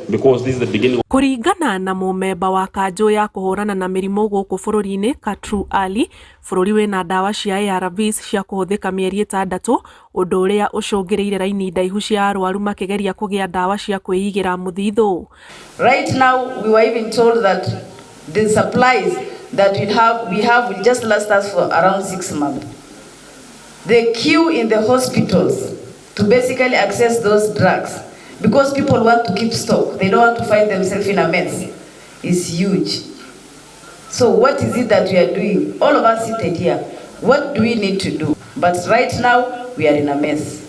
Because this is the beginning. Kũringana na mũmemba wa kanjũ ya kũhũrana na mĩrimũ gũkũ bũrũri-inĩ Katru Ali, bũrũri wĩna ndawa cia ARVs cia kũhũthĩka mĩeri ĩtandatũ, ũndũ ũrĩa ũcũngĩrĩirie raini ndaihu cia arwaru makĩgeria kũgĩa ndawa cia kwĩigĩra mũthithũ. Right now, we were even told that the supplies that we have will just last us for around 6 months. The queue in the hospitals to basically access those drugs, because people want to keep stock, they don't want to find themselves in a mess, is huge. So what is it that we are doing? All of us seated here, what do we need to do? But right now, we are in a mess.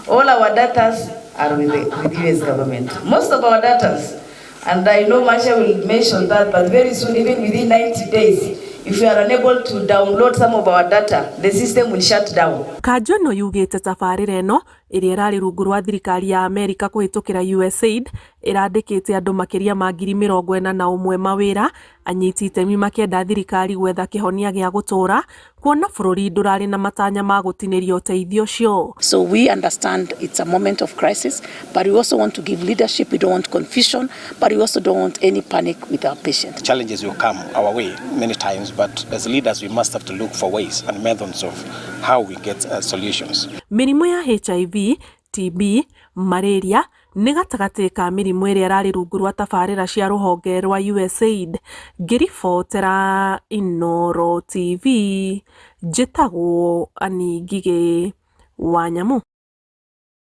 All our datas are with the US government. Most of our datas, and I know Masha will mention that, but very soon, even within 90 days, if we are unable to download some of our data, the system will shut down. Kanjũ ĩno yugĩte tabarĩra ĩno ĩrĩa ĩrarĩ rungu rwa thirikari ya Amerika kũhĩtũkĩra USAID ĩrandĩkĩte andũ makĩria ma 41,000 mawĩra, anyiti itemi makĩenda thirikari gwetha kĩhonia gĩa gũtũũra kuona bũrũri ndũrarĩ na matanya ma gũtinĩria ũteithio ũcio. So we understand it's a moment of crisis, but we also want to give leadership. We don't want confusion, but we also don't want any panic with our patients. Challenges will come our way many times, but as leaders, we must have to look for ways and methods of how we get solutions. Mĩrimũ ya HIV, TB, malaria nĩ gatagatĩ ka mĩrimũ ĩrĩa ĩrarĩ rungu rwa tabarĩra cia rũhonge rwa USAID. Ngĩribotera Inooro TV, njĩtagwo Ann Ngigĩ wa Nyamu.